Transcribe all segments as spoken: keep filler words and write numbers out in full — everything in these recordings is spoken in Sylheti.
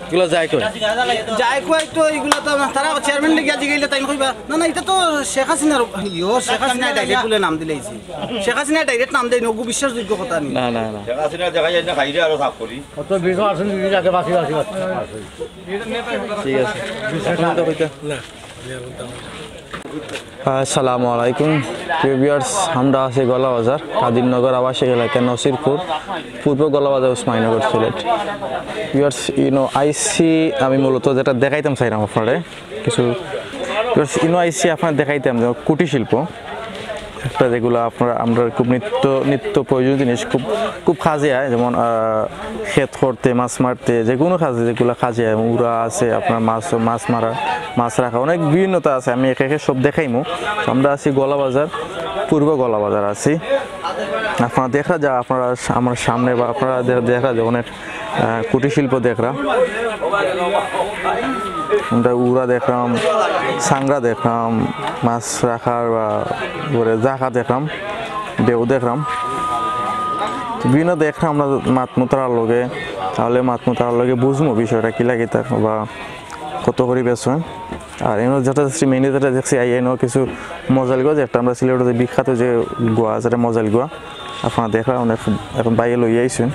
এগুলো যায় কই? যায় কই তো, এইগুলা তো না, তারা চেয়ারম্যান গিয়া জিগাইলে তাইন কইবা, "না, না, ইটা তো শেখ হাসিনার, ইয়ো, শেখ হাসিনা ডাইরেক্ট বুলে নাম দিলাইছে।" শেখ হাসিনা ডাইরেক্ট নাম দেয়, ওগু বিশ্বাসযোগ্য কথা নি। না, না, না। শেখ হাসিনা দেখা যায় না, খাইরে আরো সাফ করি। অত বিশ আসন যদি লাগে, বাকি, বাকি, বাকি। ঠিক আছে। আপনি তো কইতা। আসসালামু আলাইকুম। প্রিয় ভিউয়ার্স, আমরা আছি গোয়ালাবাজার কাদিরনগর আবাসিক এলাকা নসিরপুর, পূর্ব গোয়ালাবাজার, উসমানীনগর, সিলেট। ভিউয়ার্স, you know, আইছি, আমি মূলত যেটা দেখাইতাম চাইলাম আপনারে কিছু, ভিউয়ার্স, you know, আইছি আপনারে দেখাইতাম যে কুটির শিল্প, একটা যেগুলা আপনারা, আমরা খুব নিত্য, নিত্য প্রয়োজনীয় জিনিস, খুব, খুব কাজে আয়, যেমন, আহ, ক্ষেত করতে, মাছ মারতে, যে কোনো কাজে যেগুলা কাজে আয়, উড়া আছে, আপনার মাছ, মাছ মারা, মাছ রাখা, অনেক বিভিন্নতা আছে। আমি একে একে সব দেখাইমু। আমরা আছি গোয়ালাবাজার, পূর্ব গোয়ালাবাজার আছি। আপনারা দেখা যায়, আপনারা সা-, আমার সামনে বা আপনারা দে-, দেখা যায় অনেক, আহ, কুটির শিল্প দেখরা। আমরা উড়া দেখরাম, সাংরা দেখরাম, মাছ রাখার বা করে জাগা দেখরাম, ঢেউ দেখরাম। বিভিন্ন দেখরাম আমরা মাতমু তারার লগে, তাইলে মাতমু তারার লগে বুঝমু বিষয়টা কিলা কিতা বা কত করি বেচইন। আর এনো যেটা দেখছি, mainly যেটা দেখছি, আই এনো কিছু মজাইল গুয়া, যেটা আমরা সিলেটর যে বিখ্যাত যে গুয়া, যেটা মজাইল গুয়া, আপনারা দেখরা অনেক এখন বাইরে লইয়া আইছইন।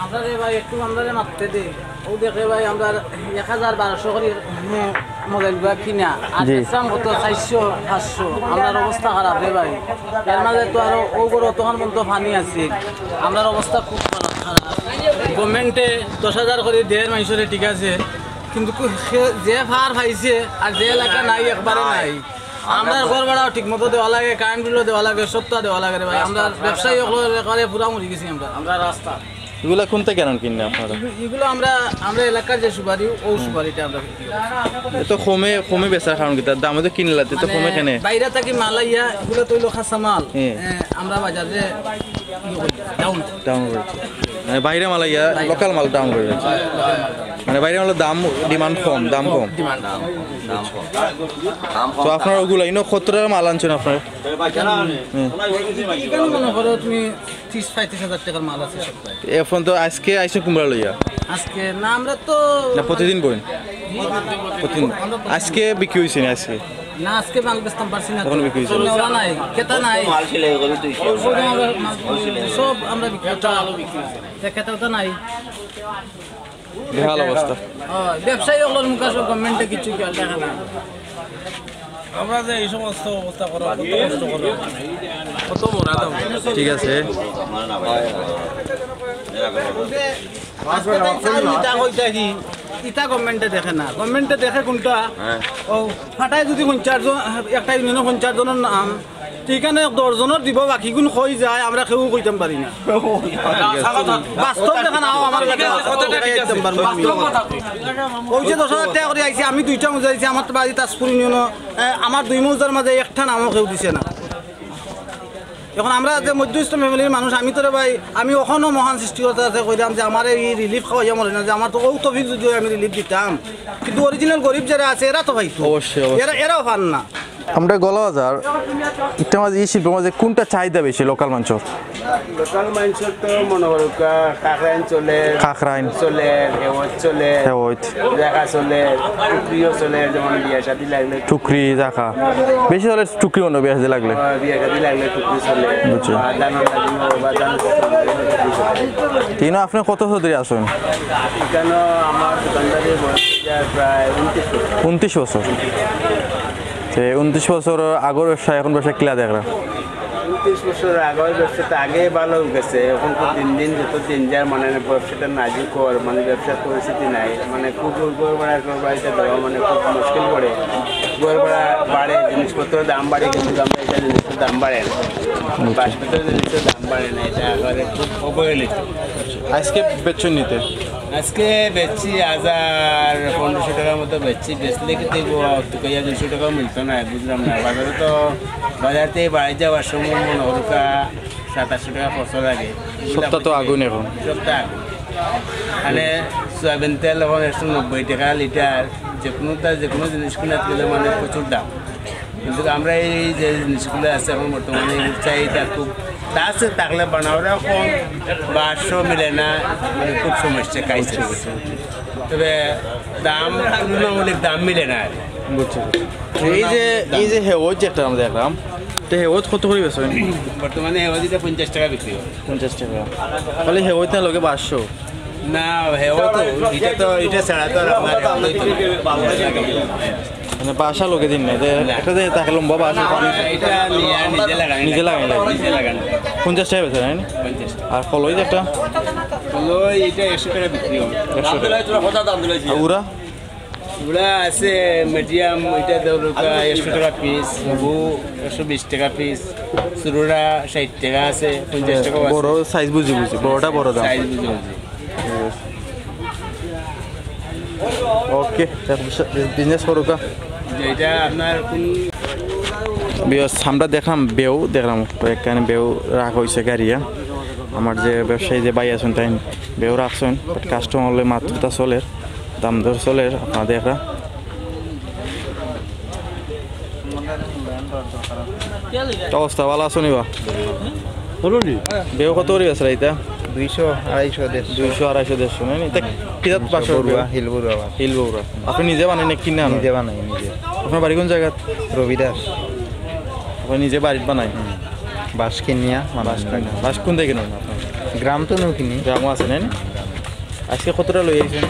আমরা রে ভাই একটু আমরারে মাততে দে। ও দেখে ভাই, আমরা এক হাজার বারোশো করি, হ্যাঁ, মজাইল গুয়া কিনা। আর জি। বেচরাম কত? চাইরশো, পাঁচশো। আমরার অবস্থা খারাপ রে ভাই। এর মাঝে তো আরো ও গরু অতখান পর্যন্ত পানি আছে। আমরার অবস্থা খুব খারাপ, খারাপ। গভর্নমেন্টে দশ হাজার করি দের মাইনষরে, ঠিক আছে, কিন্তু কু-, সে যে ফার পাইছে আর যে এলাকা নাই, একবারে নাই। আমরার ঘর ভাড়াও ঠিক মতো দেওয়া লাগে, কারেন্ট বিলও দেওয়া লাগে, সবটা দেওয়া লাগে রে ভাই। আমরার ব্যবসায়ী অকলর একবারে পুরা মরি গেছি আমরা। আমরা রাস্তা। এগুলা কোন থাকি আনইন কিনা আপনারা? এগু-, এগুলো আমরা, আমরা এলাকার যে সুপারি, ও সুপারিটা আমরা বিক্রি করি। এত কমে, কমে বেচার কারণ কিতা? দামে তো কিনলা, তো কমে মানে কেনে? বাইরে থাকি মাল আইয়া, এগুলো তো অইলো কাঁচা মাল। হ্যাঁ। এ, আমরা বাজারে ইয়ে করি, ডাউন। ডাউন করেছে। মানে বাইরে মাল আইয়া, বাইরে। লোকাল মাল ডাউন করে দিচ্ছে। মানে বাইরে মালের দাম, ডিমান্ড কম, দাম কম। ডিমান্ড কম। দাম কম। দাম কম। তো আপনারা ওগুলা, ইনো কত টাকার মাল আনছইন আপনারা? হুম। এখানে মনে করো তুমি ত্রিশ পঁয়ত্রিশ হাজার টাকার মাল আছে সপ্তাহে। এখন তো আজকে আইছো কুমড়া লইয়া? আজকে না, আমরা তো না, প্রতিদিন বইন? প্রতিদিন। আজকে বিক্রি হইছে না আজকে? না, আজকে মাল বেচতাম পারছি না। এখন বিক্রি হইছে না? ওরা নাই, ক্রেতা নাই। মাল সেলাই করি তুই। ওই জন্য আমরা মাল, সব আমরা বিক্রি করতাম। ক্রেতা তো নাই। বেহাল অবস্থা। ও, ব্যবসায়ী অকলর মুখে সব গভর্নমেন্টে কিছু কি আর দেখা না। আমরা যে এই সমস্ত অবস্থা করা, কত কষ্ট করা, কত মরা দাম। ঠিক আছে। আজকে তাই চাই, ইটা কইতা কি? ইটা গভর্নমেন্টে দেখে না। গভর্নমেন্টে দেখে কোনটা? ও, ফাটায় যদি পঞ্চাশ জন, একটা ইউনিয়নে পঞ্চাশ জনের নাম, তো ইখানে দশ জনের দিব, বাকিগুন কই যায়, আমরা কেউ কইতাম পারি না। বাস্তব দেখা না, আমার কাছে বাস্তব দেখা একদম পারবো না। ওই যে দশ হাজার টাকা করি আইছি, আমি দুইটা মৌজা আইছি, আমার তো বাড়ি তাজপুর ইউনিয়ন, এ, আমার দুই মৌজার মাঝে একটা নামও কেউ দিছে না। এখন আমরা যে মধ্যস্থ ফ্যামিলির মানুষ, আমি তো রে ভাই, আমি অখনো মহান সৃষ্টিকর্তার কাছে কইলাম যে আমার এই রিলিফ খাওয়াইয়া মরে না, যে আমার তো ও তফিক যদি হয় আমি রিলিফ দিতাম, কিন্তু অরিজিনাল গরিব যারা আছে এরা তো পাইতো। অবশ্যই, অবশ্যই। এরা, এরাও পান না। আমরা গোয়ালাবাজার, ইটার মাঝে, এই শিল্পর মাঝে কোনটা চাহিদা বেশি লোকাল মানষর? লোকাল মানষর তো মনে করো কা-, কাকরাইন চলে, কাকরাইন। চলে, হেওয়াত চলে, হেওয়াত। জাকা চলে, টুকরিও চলে, যেমন বিয়া শাদী লাগলে। টুকরি, জাকা। বেশি চলে টুকরি মনে হয় বিয়া শাদী লাগলে। আহ, বিয়া শাদী লাগলে টুকরি চলে। বুঝছি। বা দান লাগলে, বা দান লাগলে টুকরি চলে। তিন আপনি কত বছর ধরি আছেন? এখানে আমার দোকানদারি বয়স হয়ে যায় প্রায় ঊনত্রিশ বছর। ঊনত্রিশ বছর। তো এই ঊনত্রিশ বছর আগর ব্যবসা, এখন ব্যবসা কিলা দেখরা? ঊনত্রিশ বছর আগর ব্যবসা তো আগে ভালো গেছে, এখন তো দিন দিন যত দিন যায়, মানে, ব্যবসাটা নাজুক অর, মানে, ব্যবসার পরিস্থিতি নাই, মানে, খুব ঘর ভাড়া, ঘর ভাড়াটা দেওয়া, মানে, খুব মুশকিল পড়ে। ঘর ভাড়া বাড়ে, জিনিসপত্রের দাম বাড়ে, কিন্তু আমরা এটা জিনিসের দাম বাড়ে না। বাসপত্রের জিনিসের দাম বাড়ে না, এটা একেবারে খুব অবহেলিত। আজকে বেচছেন নিতে? আজকে বেচছি হাজার পনেরোশো টাকার মতো বেচছি। বেচলে কি দেখবো, তুকাইয়া দুইশো টাকাও মিলতো না, বুঝলাম না। বাজারে তো, বাজার থেকে বাড়ি যাওয়ার সময় মনে হরকা সাতাশশো টাকা খরচ লাগে। সবটা তো আগুন এখন। সবটা আগুন। মানে সয়াবিন তেল এখন একশো নব্বই টাকা লিটার, যে কোনো তা-, যে কোনো জিনিস কিনাত গেলে মানে প্রচুর দাম। কিন্তু আমরা এই যে জিনিসগুলো আছে এখন বর্তমানে চাহিদা খুব, তা আছে, থাকলে বানাওরা কম বা আটশো মিলে না, মানে খুব সমস্যা খাইছে। তবে দাম, তুলনামূলক দাম মিলে না আর। বুঝছি, বুঝছি। এই যে, এই যে হেওজ যেটা আমরা দেখলাম, তো হেওজ কত করি বেচইন? বর্তমানে হেওজ ইটা পঞ্চাশ টাকা বিক্রি হয়। পঞ্চাশ টাকা। খালি হেওজ না, লগে বাঁশও? না, হেওজ তো, ইটা তো, ইটা ছাড়া তো আর আপনার হেওজ অইতো না। মানে বাঁশও লগে দিন না, যে না। একটা যে থাকে লম্বা বাঁশ, ওটা ইটা নিয়া নিজে লাগানি নিজে লাগে। লাগানি লাগে। নিজে লাগানি। পঞ্চাশ টাকা বেচইন, তাই না? পঞ্চাশ টাকা। আর কলই যে একটা? কলই ইটা একশো টাকা বিক্রি হয়। একশো টাকা। আর উরা? উরা আছে মিডিয়াম, ইটা ধরো একশো টাকা পিস, হবু একশো বিশ টাকা পিস, ছোটরা ষাইট টাকা আছে, পঞ্চাশ টাকা আছে। বড় সাইজ বুঝি বুঝি, বড়টা বড় দাম। সাইজ বুঝি বুঝি। ওকে, বিজনেস করুকা। যে ইটা আপনার কোন? ভিউয়ার্স, আমরা দেখলাম বেউ, দেখলাম কয়েকখান বেউ রাখা অইছে গাড়িয়া। আমার যে ব্যবসায়ী যে ভাই আছইন, তাইন বেউ রাখছইন, but কাস্টমার অইলে মাত্র তা চলের, দাম দর চলের, আপনারা দেখরা। অবস্থা ভালা আছো নি বা? বেউ কত করি বেচরা ইতা? দুইশো, আড়াইশো, দেড়শো। দুইশো, আড়াইশো, দেড়শো, নায় নি? ইতা কিতা বাঁশর বেউ? বড়ুয়া, হিল বড়ুয়া বাঁশ। হিল বড়ুয়া। আপনে নিজে বানাইন না কিনা আনইন? নিজে বানাই, নিজে। আপনার বাড়ি কোন জাগাত? রবিদাস। আপনে নিজে বাড়িত বানাইন? হুম। বাঁশ কিনিয়া বানাই। বাঁশ কিনা। বাঁশ কোন থাকি কিনইন আপনারা? গ্রাম তো নু কিনি। গ্রামও আছে, নায় নি? আজকে কতটা লই আইছইন?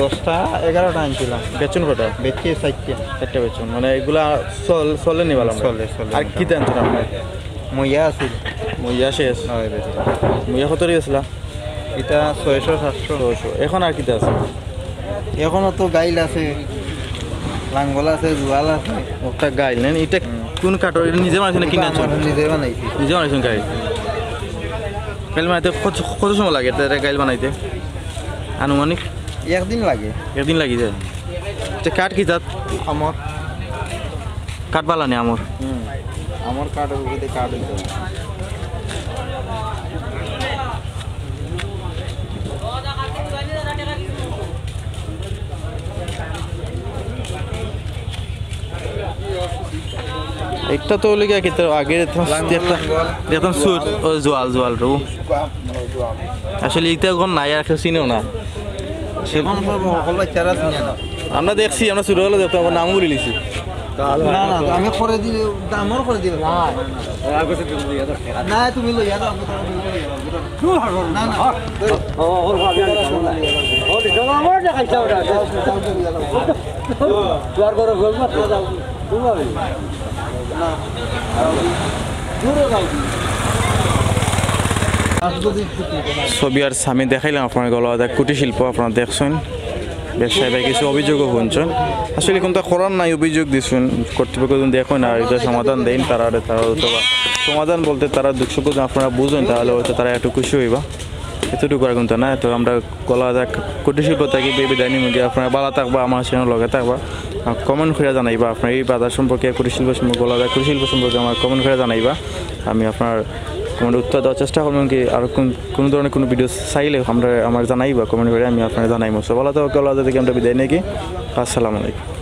দশটা, এগারোটা আনছিলাম। বেচছইন কয়টা? বেচছি চাইরটা। চাইরটা বেচছইন। মানে ইগুলা চল-, চলে নি ভালা? চলে, চলে আর মোটামুটি। কিতা আনছইন আপনে? মইয়া আছিল। মইয়া শেষ? হয়, বেচছি। মইয়া কত করি আছলা? ইটা ছয়শো, সাতশো। ছয়শো। এখন আর কিতা আছে? এখনো তো গাইল আছে, লাঙ্গল আছে, জোয়াল আছে। একটা গাইল, নায় নি? ইটা হুম। কোন কাঠর? ইটা নিজে বানাইছইন না কিনা আনছইন? আমার নিজে বানাইছি। নিজে বানাইছইন গাইল? গাইল বানাইতে কত, কত সময় লাগে ইটা, ইটা গাইল বানাইতে আনুমানিক? একদিন লাগে। একদিন লাগি যায়? তো কাঠ কিতা? আমর। কাঠ ভালা নি আমর? হুম, আমর কাঠর উপরে কাঠ অইতো। একটা তো অইলো গিয়া কিতা আগে দেখতাম, লাঙ্গল, দেখতাম, লাঙ্গল। দেখতাম সুর, ও জোয়াল, জোয়াল রে। আসলে ইতা এখন নাই, আর কেউ চিনেও না। এখন তো হকল বাচ্চারা চিনে না। আমরা দেখছি, আমরা ছোটবেলা দেখতাম, আবার নামও ভুলিলিছি। না, না, আমি করে দিলে, আমার করে দিলে। না, তুমি লইয়া যাও, আমি তোমার লইয়া যাও। না, না। ছবি আর আমি দেখাইলাম আপনার গলাবাধা কুটির শিল্প, আপনারা দেখছইন। ব্যবসায়ী ভাই কিছু অভিযোগও হুনছইন। আসলে কুন্তা করার নাই, অভিযোগ দিছইন, কর্তৃপক্ষ যদি দেখইন আর ইটা সমাধান দেইন, তারা, তারা হয়তো বা সমাধান বলতে তারা দুঃখ সুখ যদি আপনারা বুঝইন, তাহলে হয়তো তারা একটু খুশি অইবা। এতটুকু আর কুন্তা না। তো আমরা গলাবাধা কুটির শিল্প থাকি বি-, বিদায় নিমু গিয়া। আপনারা ভালা থাকবা, আমার চ্যানেল লগে থাকবা। আর comment করিয়া জানাইবা আপনারা এই বাজার সম্পর্কে, কুটির শিল্প সম্পর্কে, গলাবাধা কুটির শিল্প সম্পর্কে আমার comment করিয়া জানাইবা। আমি আপনার comment উত্তর দেওয়ার চেষ্টা করমু, কি আর কোন, কোন ধরনের কোনো ভিডিও চাইলে আমরা, আমার জানাইবা comment করিয়া, আমি আপনারে জানাইমু। So ভালা থাকবা, গলাবাধা থাকি আমরা বিদায় নিমু গি। আসসালামু আলাইকুম।